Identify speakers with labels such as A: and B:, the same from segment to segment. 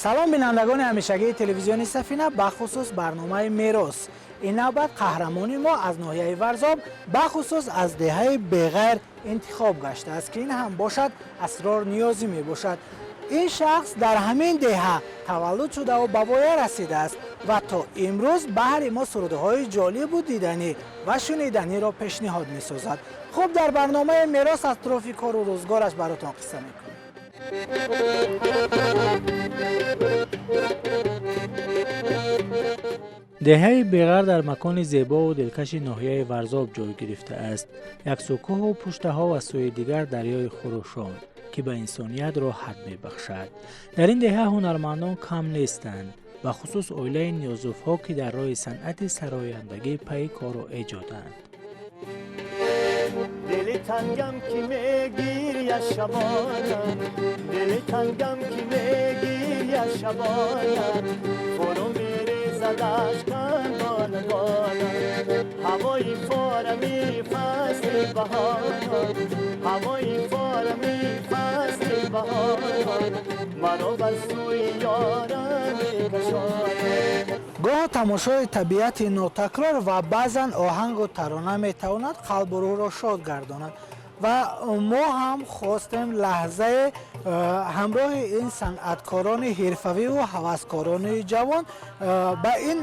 A: Салом, бинандагони ҳамешагии телевизиони Сафина, бахусус барномаи Мерос. Ин навбат қаҳрамони мо аз ноҳияи Варзоб, бахусус аз деҳаи Беғайр интихоб гаштааст, ки ин ҳам бошад Асрор Ниёзӣ мебошад. Ин шахс дар ҳамин деҳа таваллуд шудаву ба воя расидааст ва то имрӯз баҳри мо сурудҳои ҷолибу диданӣ ва шуниданиро пешниҳод месозад. Хуб, дар барномаи Мерос атрофи кору рӯзгораш баротон қисса мекунем. Деҳаи Беғар дар макони зебову дилкаши ноҳияи Варзоб ҷой гирифтааст. Як сӯ кӯҳу пуштаҳо ва сӯи дигар дарёи хурӯшон, ки ба инсоният роҳат мебахшад. Дар ин деҳа ҳунармандон кам нестанд, бахусус оилаи Ниёзовҳо, ки дар роҳи санъати сарояндагӣ пайи кору эҷоданд.
B: Дили тангам ки мегиря шабона, дили тангам ки мегиря шабона, фуру мерезад ашкам дона дона. Ҳавои форами фасли баҳора, ҳавои форами фасли баҳора маро бар сӯи ёрам мекашонад.
A: Гоҳ тамошои табиати нотакрор ва баъзан оҳангу тарона метавонад қалбу рӯҳро шод гардонад ва мо ҳам хостем лаҳзае ҳамроҳи ин санъаткорони ҳирфавиву ҳаваскорони ҷавон ба ин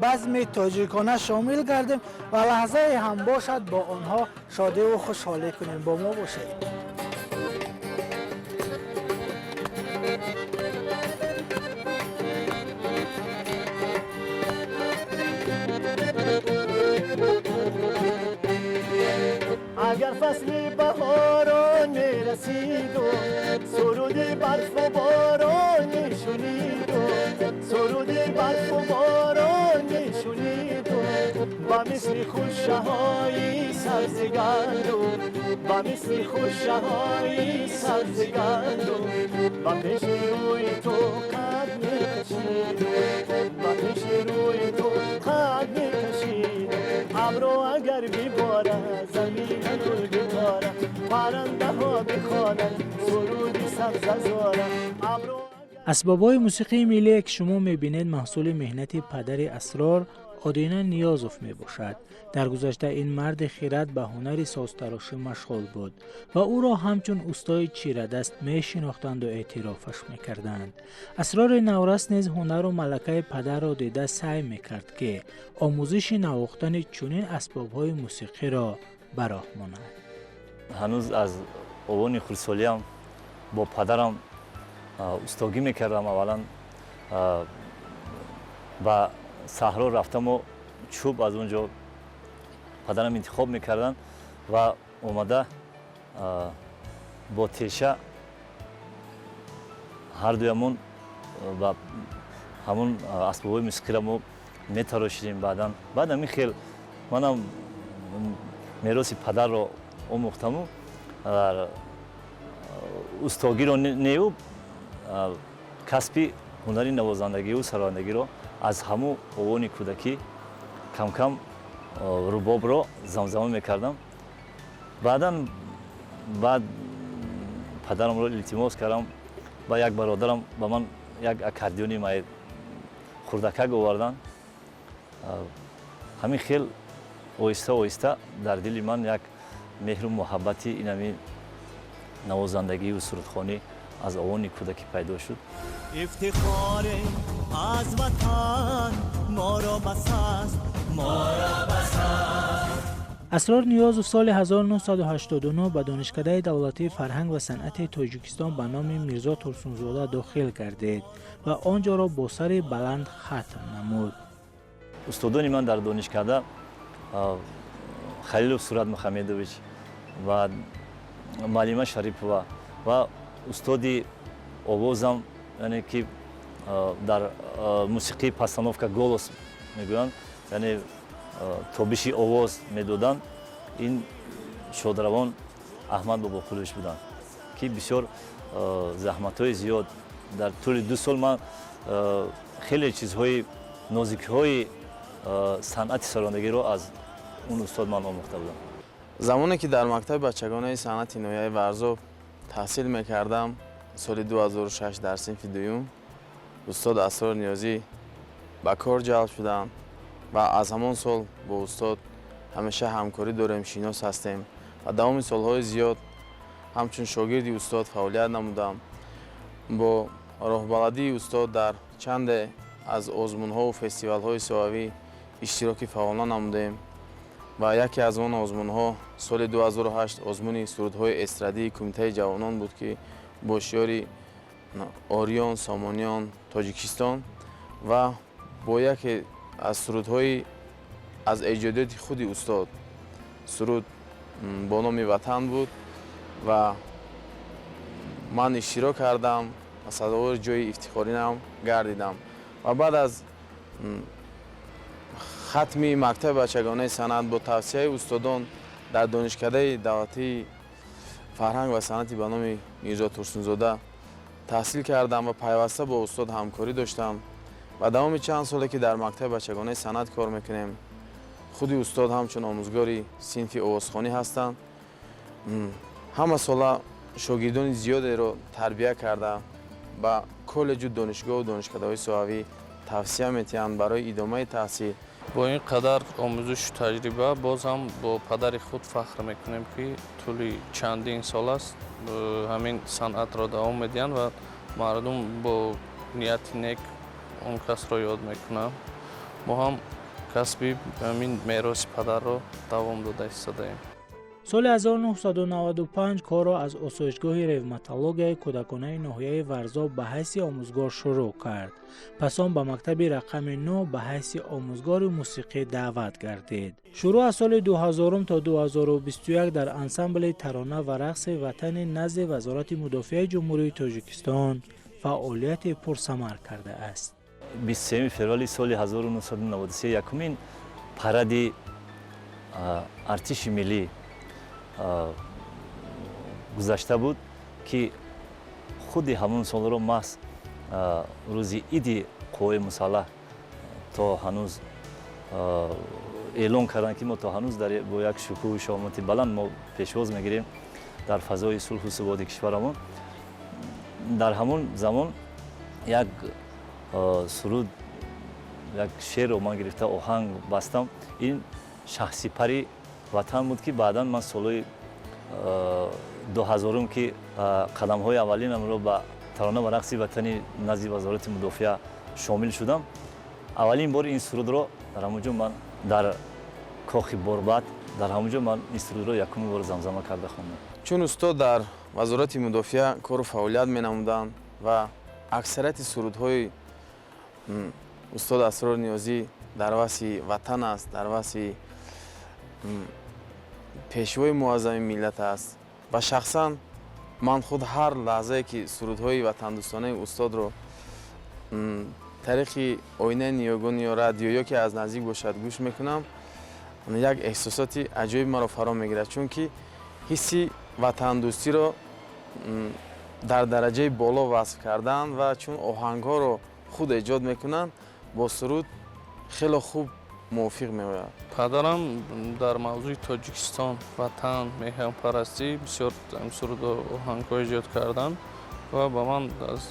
A: базми тоҷикона шомил гардем ва лаҳзае ҳам бошад бо онҳо шодиву хушҳолӣ кунем. Бо мо бошед.
B: Агар фасли баҳорон мерасиду суруди барфу борон мешуниду, суруди барфу борон мешуниду, ба мисли хушаҳои сабзи гандум, ба мисли хушаҳои сабзи гандум, ба пеши рӯи ту қад мекашиду, ба пеши рӯи ту қад мекашиду. Абро агар биборад, замина гул бикорад, паррандаҳо бихонанд суруди сабзазора, абро.
A: Асбобҳои мусиқии миллие, ки шумо мебинед, маҳсули меҳнати падари Асрор, Одина Ниёзов мебошад. Дар гузашта ин марди хирад ба ҳунари созтарошӣ машғул буд ва ӯро ҳамчун устои чирадаст мешинохтанду эътирофаш мекарданд. Асрори наврас низ ҳунару малакаи падарро дида саъй мекард, ки омӯзиши навохтани чунин асбобҳои мусиқиро ба роҳ монад.
C: Ҳанӯз аз овони хурдсолиам бо падарам устогӣ мекардам. Аввалан ба саҳро рафтаму чӯб аз он ҷо падарам интихоб мекарданд ва омада бо теша ҳардуямон ба ҳамон асбобҳои мусиқиро мо метарошидем. Баъдан баъд ҳамин хел манам мероси падарро омӯхтаму устогиро нею касби ҳунари навозандагиву сарояндагиро аз ҳамун овони кӯдакӣ камкам рубобро замзама мекардам. Баъдан баъд падарамро илтимос кардам ва як бародарам ба ман як аккордеони май хурдакак оварданд. Ҳамин хел оҳиста оҳиста дар дили ман як меҳру муҳаббати инами навозандагию сурудхонӣ аз овони кӯдакӣ пайдо шуд.
B: Ифтихоре аз ватан моро бас аст, моро бас аст.
A: Асрор Ниёзов соли 1989 ба Донишкадаи давлатии фарҳанг ва санъати Тоҷикистон ба номи Мирзо Турсунзода дохил гардид ва он ҷоро бо сари баланд хатм намуд.
C: Устодони ман дар донишкада Халилов Сурат Мухаммедович ва Малима Шарипова ва устоди овозам, яъне ки дар мусиқии постановка голос мегӯянд, яъне тобиши овоз медоданд, ин шодравон Аҳмад Бобоқулович буданд, ки бисёр заҳматҳои зиёд дар тӯли 2 сол ман хеле чизҳои нозикиҳои санъати сарояндагиро аз он устод ман омӯхта будам.
D: Замоне ки дар мактаби бачагонаи санъати ноҳияи Варзоб таҳсил мекардам, соли 2006 дар синфи дуюм. Устод Асрор Ниёзӣ ба кор ҷалб шудам ва аз ҳамон сол бо устод ҳамеша ҳамкорӣ дорем, шинос ҳастем ва давоми солҳои зиёд ҳамчун шогирди устод фаъолият намудам. Бо роҳбаладии устод дар чанде аз озмунҳову фестивалҳои соҳавӣ иштироки фаъолона намудем ва яке аз он озмунҳо соли 2008 озмуни сурудҳои эстрадии Кумитаи ҷавонон буд, ки бо шиёри «Ориён, Сомониён, Тоҷикистон» ва бо яке аз сурудҳои аз эҷодиёти худи устод, суруд бо номи «Ватан» буд ва ман иштирок кардам ва сазовори ҷои ифтихоринам гардидам. Ва баъд аз хатми мактаби бачагонаи санъат бо тавсияи устодон дар Донишкадаи давлатии фарҳанг ва санъати ба номи Мирзо Турсунзода таҳсил кардам ва пайваста бо устод ҳамкорӣ доштам. Ва давоми чанд соле, ки дар мактаби бачагонаи санъат кор мекунем, худи устод ҳамчун омӯзгори синфи овозхонӣ ҳастанд. Ҳама сола шогирдони зиёдеро тарбия карда, ба коллеҷу донишгоҳу донишкадаҳои соҳавӣ тавсия метиҳанд барои идомаи таҳсил.
E: Бо ин қадар омӯзишу таҷриба боз ҳам бо падари худ фахр мекунем, ки тӯли чандин сол аст ҳамин санъатро давом медиҳанд ва мардум бо нияти нек он касро ёд мекунанд. Мо ҳам касби ҳамин мероси падарро давом дода истодаем.
A: Соли 1995 корро аз осоишгоҳи ревматологияи кӯдаконаи ноҳияи Варзоб ба ҳайси омӯзгор шурӯъ кард. Пас он ба мактаби рақами 9 ба ҳайси омӯзгори мусиқӣ даъват гардид. Шурӯъ аз соли 2000 то 2021 дар ансамбли тарона ва рақси ватани назди Вазорати мудофиаи Ҷумҳурии Тоҷикистон фаъолияти пурсамар кардааст.
C: 23 феврали соли 1993 якумин паради артиши миллӣ гузашта буд, ки худи ҳамон солро маҳз рӯзи иди қуввои мусаллаҳ то ҳанӯз эълон карданд, ки мо то ҳанӯз бо як шукӯҳу шаҳомати баланд мо пешвоз мегирем дар фазои сулҳу суботи кишварамон. Дар ҳамон замон як суруд, як шеърро ман гирифта, оҳанг бастам. Ин «Шаҳсипари ватан» буд, ки баъдан ман солҳои 2000-ум, ки қадамҳои аввалинамро ба тарона ва рақси ватани назди Вазорати мудофиа шомил шудам, аввалин бор ин сурудро дар ҳамон ҷо ман дар кохи Борбад, дар ҳамон ҷо ман ин сурудро якумин бор замзама карда хондам.
D: Чун устод дар Вазорати мудофиа кору фаъолият менамуданд ва аксарияти сурудҳои устод Асрор Ниёзӣ дар васфи ватан аст, дар васфи пешвои муаззами миллат аст ва шахсан ман худ ҳар лаҳзае, ки сурудҳои ватандӯстонаи устодро тариқи оинаи ниёгон ё радио ё ки аз наздик бошад гӯш мекунам, як эҳсосоти аҷоиб маро фаро мегирад, чунки ҳисси ватандӯстиро дар дараҷаи боло васф карданд ва чун оҳангҳоро худ эҷод мекунанд, бо суруд хело хуб мувофиқ меояд.
E: Падарам дар мавзӯи Тоҷикистон, ватан, меҳанпарастӣ бисёр суруду оҳангҳо эҷод карданд ва ба ман аз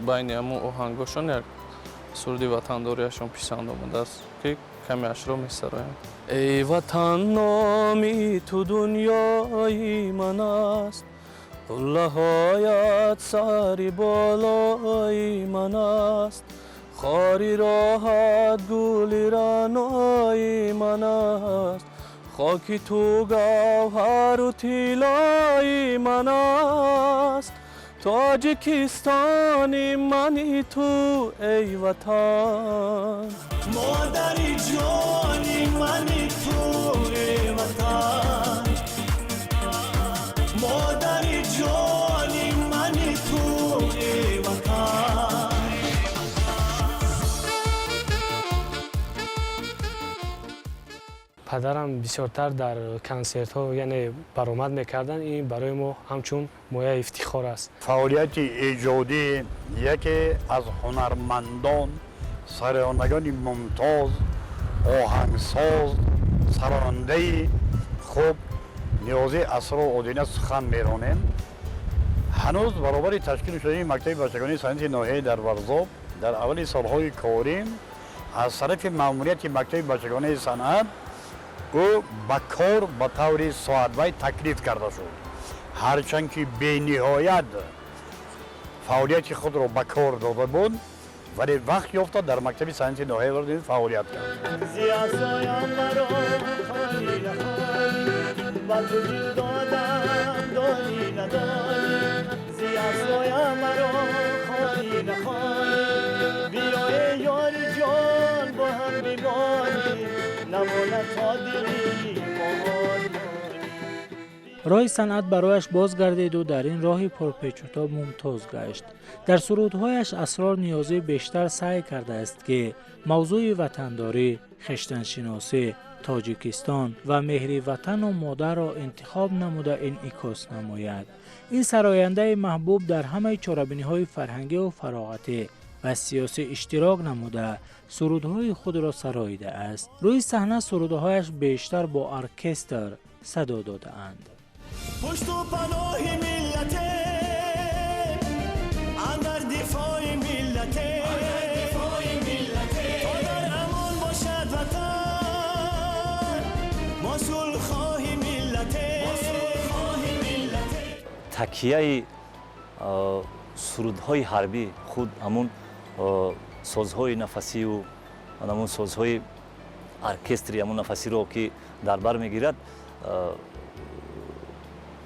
E: байни ҳамун оҳангҳошон як суруди ватандориашон писанд омадааст, ки камеашро месароям. Эй Ватан, номи ту дунёи ман аст, қуллаҳоят сари болои ман аст, хори роҳат гули раънои ман аст, хоки ту гавҳару тиллои ман аст. Тоҷикистони мани ту, эй Ватан.
B: Модари ҷони мани ту, эй Ватан. Модари ҷони мани ту, эй Ватан.
F: Падарам бисёртар дар консертҳо, яъне баромад мекарданд. Ин барои мо ҳамчун мояи ифтихор аст.
G: Фаъолияти эҷодӣ яке аз ҳунармандон, сарояндагони мумтоз, оҳангсоз, сарояндаи хуб Ниёзӣ Асрор Одина сухан меронем. Ҳанӯз баробари ташкил шудани мактаби бачагонии санъати ноҳияи дар Варзоб Дар аввали солҳои корӣ аз тарафи маъмурияти мактаби бачагонаи санъат ӯ ба кор ба таври соатбай таклиф карда шуд. Ҳарчанд ки бениҳоят фаъолияти худро ба кор дода буд, вале вақт ёфта дар мактаби санъати ноҳияи Варзоб фаъолият кард.
B: Зи асоям маро холӣ нахолӣ, ба ту дил додам, донӣ надонӣ. Зи асоям маро холӣ нахолӣ, биё эй ёри ҷон, бо ҳам бимонӣ, намонад то дили мо ормонӣ.
A: Роҳи санъат барояш боз гардиду дар ин роҳи пурпечутоб мумтоз гашт. Дар сурудҳояш Асрор Ниёзӣ бештар саъй кардааст, ки мавзӯи ватандорӣ, хештаншиносӣ, Тоҷикистон ва меҳри ватану модарро интихоб намуда инъикос намояд. Ин сарояндаи маҳбуб дар ҳамаи чорабиниҳои фарҳангиву фароғатӣ ва сиёсӣ иштирок намуда, сурудҳои худро сароидааст. Рӯи саҳна сурудҳояш бештар бо оркестр садо додаанд.
B: Пушту паноҳи миллате, андар дифои миллате, то дар амон бошад ватан, мо сулҳхоҳи миллате.
C: Такияи сурудҳои ҳарбӣ худ ҳамун созҳои нафасию ҳамун созҳои оркестри ҳамун нафасиро ки дар бар мегирад,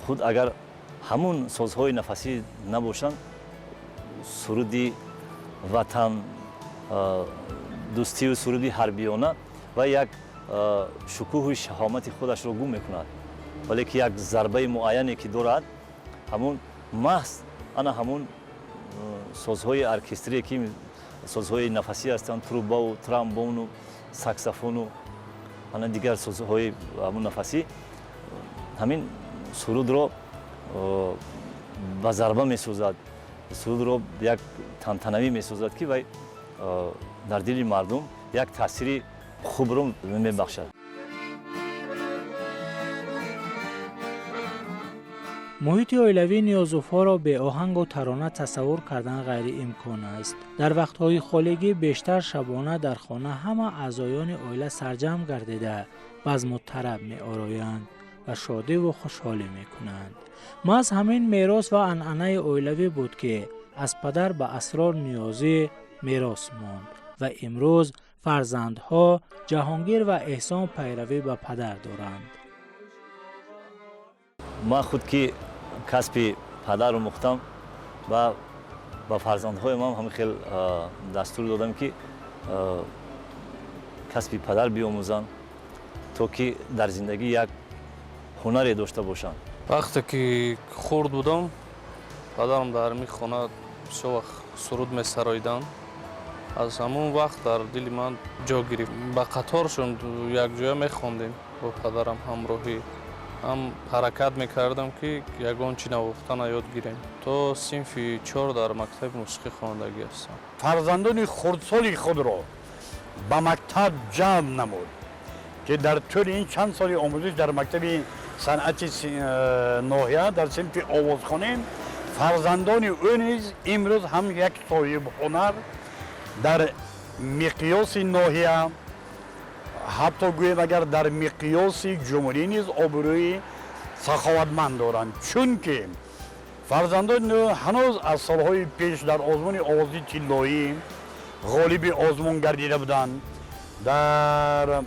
C: худ агар ҳамун созҳои нафасӣ набошанд, суруди ватан дӯстию суруди ҳарбиёна ва як шукӯҳу шаҳомати худашро гум мекунад. Вале ки як зарбаи муайяне ки дорад, ҳамун маҳз ана ҳамун созҳои оркестрие ки созҳои нафасӣ ҳастанд, трубаву тромбону саксофону ана дигар созҳои ҳамун нафасӣ, ҳамин сурудро ба зарба месозад, сурудро як тантанавӣ месозад, ки вай дар дили мардум як таъсири хубро мебахшад.
A: Муҳити оилавии Ниёзовҳоро беоҳангу тарона тасаввур кардан ғайриимкон аст. Дар вақтҳои холигӣ бештар шабона дар хона ҳама аъзоёни оила сарҷамъ гардида, базму тараб меороянд ва шодиву хушҳолӣ мекунанд. Маҳз ҳамин мерос ва анъанаи оилавӣ буд, ки аз падар ба Асрор Ниёзӣ мерос монд ва имрӯз фарзандҳо Ҷаҳонгир ва Эҳсон пайравӣ ба падар доранд.
C: Ман худ ки касби падарро мухтам ва ба фарзандҳоям ҳам ҳамин хел дастур додам, ки касби падар биомӯзанд, то ки дар зиндагӣ як ҳунаре дошта бошанд.
E: Вақте ки хурд будам, падарам дар ҳамин хона бисёр вақт суруд месароиданд. Аз ҳамон вақт дар дили ман ҷо гирифт. Ба қаторшон якҷоя мехондем бо падарам, ҳамроҳӣ ҳам ҳаракат мекардам, ки ягон чи навохтана ёд гирем. То синфи 4 дар мактаби мусиқӣ хондагӣ ҳастам.
G: Фарзандони хурдсоли худро ба мактаб ҷамъ намуд, ки дар тӯли ин чанд соли омӯзиш дар мактаби санъати ноҳия дар синфи овозхонӣ фарзандони ӯ низ имрӯз ҳам як соҳибҳунар дар миқёси ноҳия, ҳатто гӯем агар дар миқёси ҷумҳурӣ низ обрӯи саховатманд доранд, чунки фарзандони ӯ ҳанӯз аз солҳои пеш дар озмуни овози тиллоӣ ғолиби озмун гардида буданд. Дар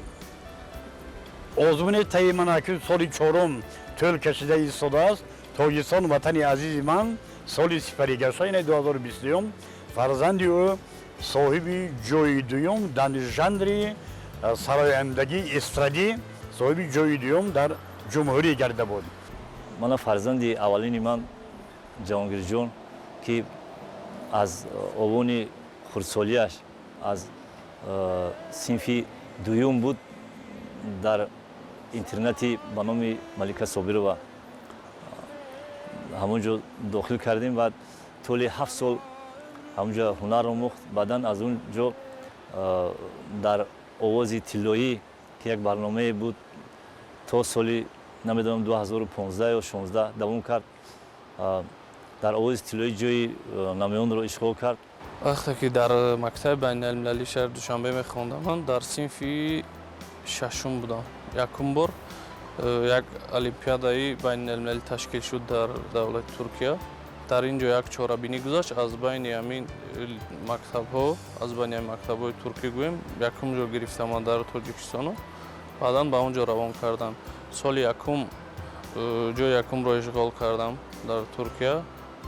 G: озмуни таи манаки соли чорум тӯл кашида истодааст, «Тоҷикистон ватани азизи ман», соли сипаригашта, ина 2023, фарзанди ӯ соҳиби ҷои дуюм дар жанри сарояндагии эстрадӣ, соҳиби ҷои дуюм дар ҷумҳурӣ гардида буд.
C: Мана фарзанди аввалини ман Ҷаҳонгирҷон, ки аз овони хурдсолиаш, аз синфи дуюм буд, дар интернати ба номи Малика Собирова ҳамон ҷо дохил кардем ва тӯли 7 сол ҳамон ҷо ҳунар омӯхт. Баъдан аз он ҷо дар овози тиллоӣ, ки як барномае буд, то соли намедонам 2015 ё 16 давом кард, дар овози тиллоӣ ҷои намоёнро ишғол кард.
E: Вақте ки дар мактаби байналмилалии шаҳри Душанбе мехондам, ман дар синфи шашум будам. Якум бор як олимпиадаи байналмилалӣ ташкил шуд дар давлати Туркия. Дар ин ҷо як чорабинӣ гузашт. Аз байни ҳамин мактабҳо, аз байни ҳамин мактабҳои туркӣ гӯем, якум ҷо гирифтам ман дар Тоҷикистону баъдан ба он ҷо равон кардам. Соли якум ҷои якумро ишғол кардам дар Туркия.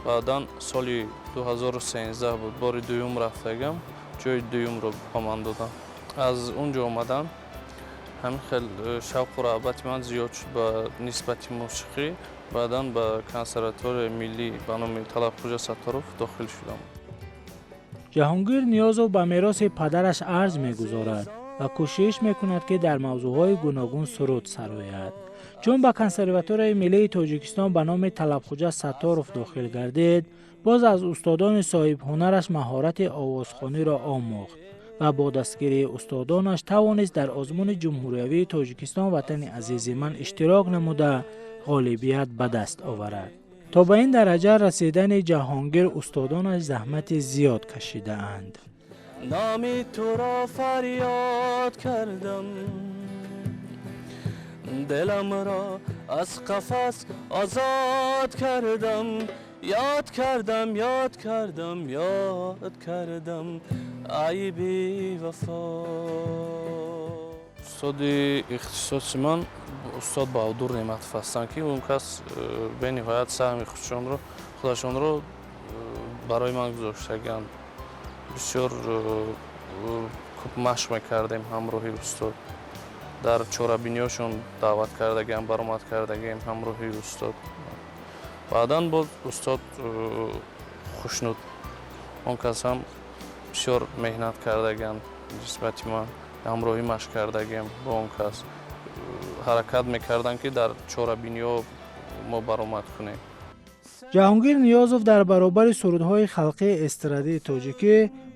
E: Баъдан соли 2013 буд, бори дуюм рафтагам, ҷои дуюмро ба ман додам. Аз он ҷо омадам, ҳамин хел шавқу рағбати ман зиёд шуд ба нисбати мусиқӣ. Баъдан ба Консерваторияи миллӣ ба номи Талабхӯҷа Сатторов дохил шудам.
A: Ҷаҳонгир Ниёзов ба мероси падараш арҷ мегузорад ва кӯшиш мекунад, ки дар мавзӯъҳои гуногун суруд сарояд. Чун ба Консерваторияи миллии Тоҷикистон ба номи Талабхӯҷа Сатторов дохил гардид, боз аз устодони соҳибҳунараш маҳорати овозхониро омӯхт ва бо дастгирии устодонаш тавонист дар озмуни ҷумҳуриявии Тоҷикистон «Ватани азизи ман» иштирок намуда, ғолибият ба даст оварад. То ба ин дараҷа расидани Ҷаҳонгир устодонаш заҳмати зиёд кашидаанд.
B: Номи туро фарёд кардам, диламро аз қафас озод кардам, ёд кардам, ёд кардам, ёд кардам, ай бевафо.
E: Устоди ихтисоси ман устод Баҳодур Неъматов ҳастанд, ки он кас бениҳоят саҳми худшонро худашонро барои ман гузоштагианд. Бисёр хуб машқ мекардем ҳамроҳи устод. Дар чорабиниҳошон даъват кардагиам, баромад кардагием ҳамроҳи устод. Баъдан боз устод Хушнуд, он кас ҳам бисёр меҳнат кардагианд нисбати ман. Ҳамроҳӣ машқ кардагием бо он кас, ҳаракат мекарданд, ки дар чорабиниҳо мо баромад кунем.
A: Ҷаҳонгир Ниёзов дар баробари сурудҳои халқии эстрадии тоҷикӣ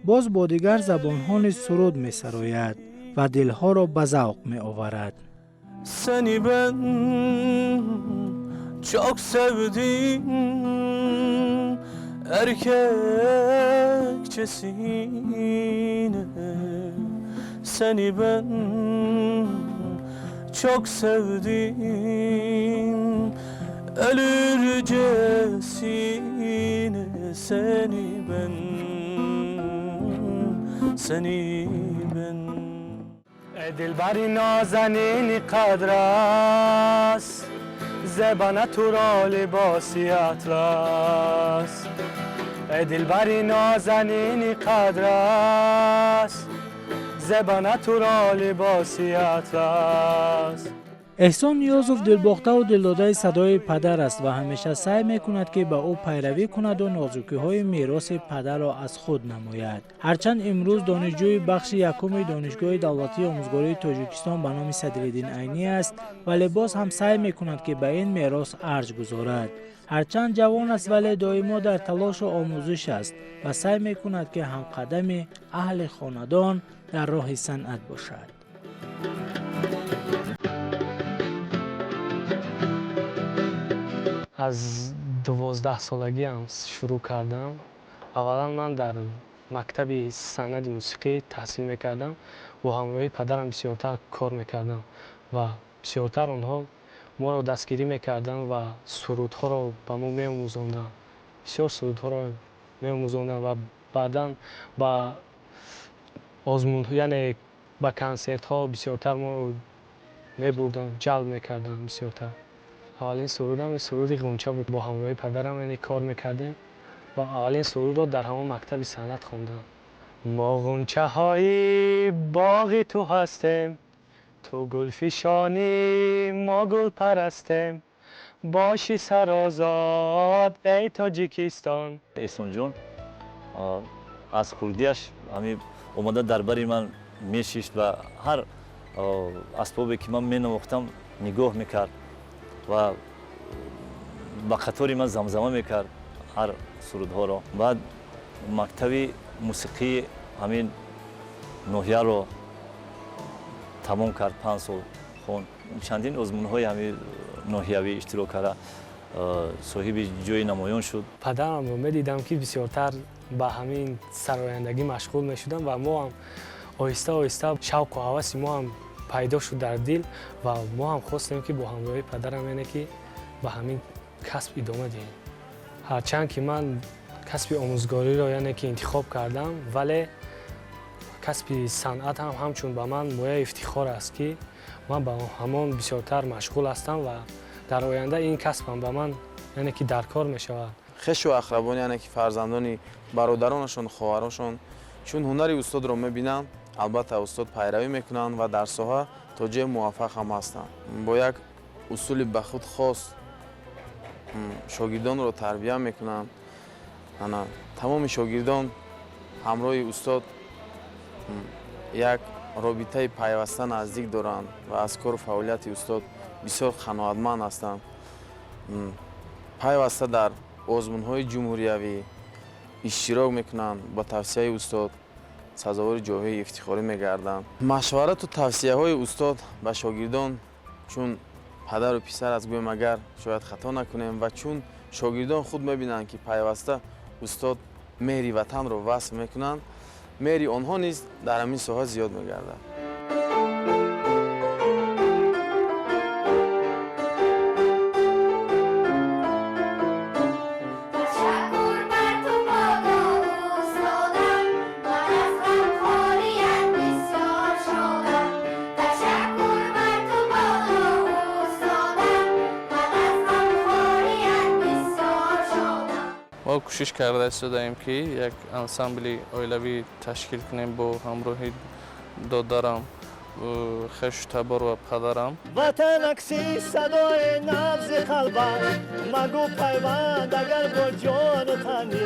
A: боз бо дигар забонҳо низ суруд месарояд ва дилҳоро ба завқ меоварад.
B: Seni ben çok sevdim erkekçesine. Seni ben çok sevdim ölürcesine. Seni ben, seni ben.
F: Дилбари нозанини қадрас, зебана туро либоси атлас. Дилбари нозанини қадрас, зебана туро либоси атлас.
A: Эҳсон Ниёзов дилбохтаву дилдодаи садои падар аст ва ҳамеша саъй мекунад, ки ба ӯ пайравӣ кунаду нозукиҳои мероси падарро аз худ намояд. Ҳарчанд имрӯз донишҷӯи бахши якуми Донишгоҳи давлатии омӯзгории Тоҷикистон ба номи Садриддин Айнӣ аст, вале боз ҳам саъй мекунад, ки ба ин мерос арҷ гузорад. Ҳарчанд ҷавон аст, вале доимо дар талошу омӯзиш аст ва саъй мекунад, ки ҳамқадами аҳли хонадон дар роҳи санъат бошад.
F: Аз 12-солагиам шурӯъ кардам. Аввалан ман дар мактаби санъати мусиқӣ таҳсил мекардам. Бо ҳамроҳии падарам бисёртар кор мекардам ва бисёртар онҳо моро дастгирӣ мекарданд ва сурудҳоро ба мо меомӯзонданд, бисёр сурудҳоро меомӯзонданд ва баъдан ба озмун, яъне ба консертҳо бисёртар моро мебурданд, ҷалб мекарданд бисёртар. Аввалин сурудам суруди «Ғунча» буд. Бо ҳамроҳии падарам, яъне, кор мекардем ва аввалин сурудро дар ҳамон мактаби санъат хондам. Мо ғунчаҳои боғи ту ҳастем, ту гулфишонӣ, мо гулпарастем, боши сарозод, эй Тоҷикистон.
C: Эҳсонҷон аз хурдиаш ҳамин омада дар бари ман мешишт ва ҳар асбобе ки ман менавохтам, нигоҳ мекард ва ба қатори ман замзама мекард ҳар сурудҳоро. Баъд мактаби мусиқии ҳамин ноҳияро тамом кард, 5 сол хон. Чандин озмунҳои ҳамин ноҳиявӣ иштирок карда, соҳиби ҷои намоён шуд.
F: Падарамро медидам, ки бисёртар Ба ҳамин сарояндагӣ машғул мешудам ва мо ҳам оҳиста оҳиста шавқу ҳаваси мо ҳам пайдо шуд дар дил ва мо ҳам хостем, ки бо ҳамроҳии падарам, яъне ки ба ҳамин касб идома диҳем. Ҳарчанд ки ман касби омӯзгориро, яъне ки интихоб кардам, вале касби санъат ҳам ҳамчун ба ман мояи ифтихор аст, ки ман ба ҳамон бисёртар машғул ҳастам ва дар оянда ин касбам ба ман, яъне ки дар кор мешавад.
D: Хешу ақрабон, яъне ки фарзандони бародаронашон, хоҳарошон чун ҳунари устодро мебинанд, албатта, устод пайравӣ мекунанд ва дар соҳа то ҷое муваффақ ҳам ҳастанд. Бо як усули ба худ хос шогирдонро тарбия мекунанд. Ана тамоми шогирдон ҳамроҳи устод як робитаи пайваста наздик доранд ва аз кору фаъолияти устод бисёр қаноатманд ҳастанд. Пайваста дар озмунҳои ҷумҳуриявӣ иштирок мекунанд, ба тавсияи устод сазовори ҷойҳои ифтихорӣ мегарданд. Машварату тавсияҳои устод ба шогирдон чун падару писар аст, гӯем, агар шояд хато накунем. Ва чун шогирдон худ мебинанд, ки пайваста устод меҳри ватанро васф мекунанд, меҳри онҳо низ дар ҳамин соҳа зиёд мегардад.
H: Ташаккур бар ту бодо, устодам, ман аз ғамхорият бисёр шодам. Ташаккур бар ту бодо, устодам, ман аз ғамхорият бисёр шодам.
E: Мо кӯшиш карда истодаем, ки як ансамбли оилавӣ ташкил кунем бо ҳамроҳи додарам, хешу табор ва падарам.
B: Ватан акси садои набзи қалбам, магӯ пайванд агар бо ҷону танӣ,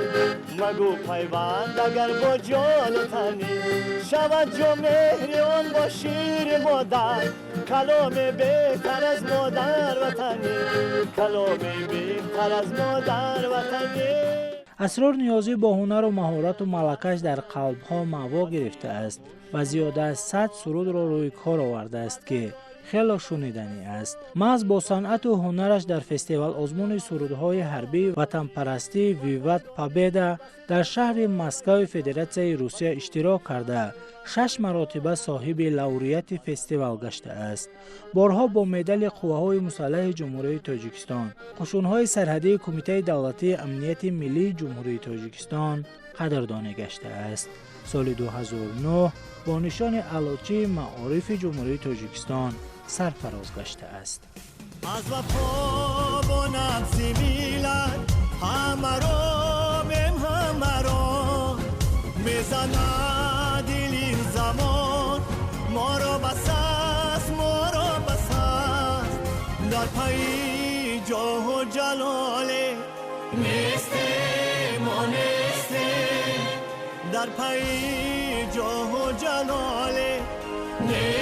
B: магӯ пайванд агар бо ҷону танӣ, шавад ҷо меҳри он бо шири модар, каломе беҳтар аз модар ватанӣ, каломе беҳтар аз модар ватанӣ.
A: Асрор Ниёзӣ бо ҳунару маҳорату малакаш дар қалбҳо маъво гирифтааст ва зиёда аз 100 сурудро рӯи кор овардааст, ки хело шуниданӣ аст. Маҳз бо санъату ҳунараш дар фестивал-озмуни сурудҳои ҳарбии ватанпарастии «Виват Победа» дар шаҳри Москави Федератсияи Русия иштирок карда, шаш маротиба соҳиби лауреати фестивал гаштааст. Борҳо бо медали Қувваҳои мусаллаҳи Ҷумҳурии Тоҷикистон, Қушунҳои сарҳадии Кумитаи давлатии амнияти миллии Ҷумҳурии Тоҷикистон қадрдонӣ гаштааст. Соли 2009 бо нишони Аълочии маорифи Ҷумҳурии Тоҷикистон сарфароз гаштааст.
B: Аз вафо бо набзи миллат ҳамаро мем, ҳамаро мезанад дили замон, моро бас аст, моро бас аст, дар пайи ҷоҳу ҷалоле нестем, мо нестем, дар пайи ҷоҳу ҷалоле нестем.